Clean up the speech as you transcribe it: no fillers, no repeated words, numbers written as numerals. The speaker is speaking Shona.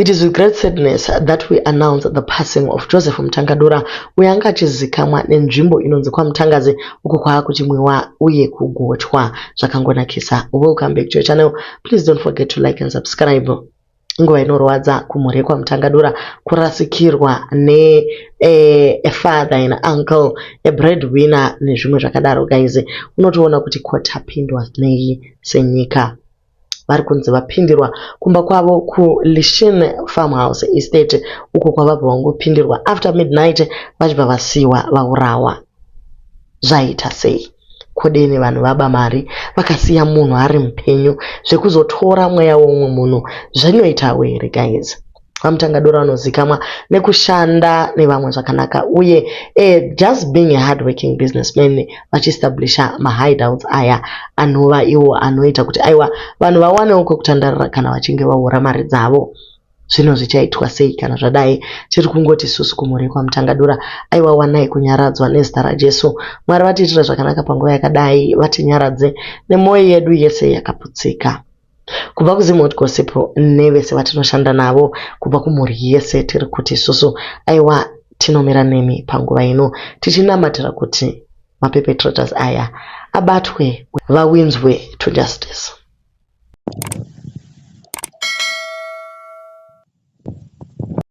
It is with great sadness that we announce the passing of Joseph Mutangadura uyo anga achizikamwa nenzvimbo inonzi kwaMutangazi uko kwaakuchimwiwa uye kugochwa zvakangonakisa. Welcome back to your channel. Please don't forget to like and subscribe. Inguva inorwadza kumhuri yekwaMutangadura kurasikirwa ne eh, a father an uncle a breadwinner nezvimwe zvakadaro guys. Unotoona kuti kwatapindwa nei senyika. Vari kunzi vapindirwa kumba kwavo kuLishin Farmhouse Estate uko kwavabva vangopindirwa after midnight vachibva vasiiwa vaurawa. Zvaita sei? Kodini vanhu vaba mari vakasiya munhu ari mupenyu zvekuzotora mweya weumwe munhu zvinoitawo here guys? VaMutangadura vanozikamwa nekushanda nevamwe zvakanaka uye just being a hard working businessman vachiestablisha mahideouts aya anova iwo anoita kuti aiwa vanhu vawanewo kwekutandarira kana vachinge vaora mari dzavo. Zvino zvichaitwa sei kana zvadai? Tiri kungoti isusu kumhuri yekwaMutangadura aiwa wanai kunyaradzwa nezita raJesu. Mwari vatiitire zvakanaka panguva yakadai vatinyaradze nemwoyo yedu yese yakaputsika. Kubva kuZimhot Gossip nevese vatinoshanda navo kubva kumhuri yese tiri kuti isusu aiwa tinomira nemi panguva ino tichinamatira kuti maperpetrators aya abatwe vawinzwe to justice.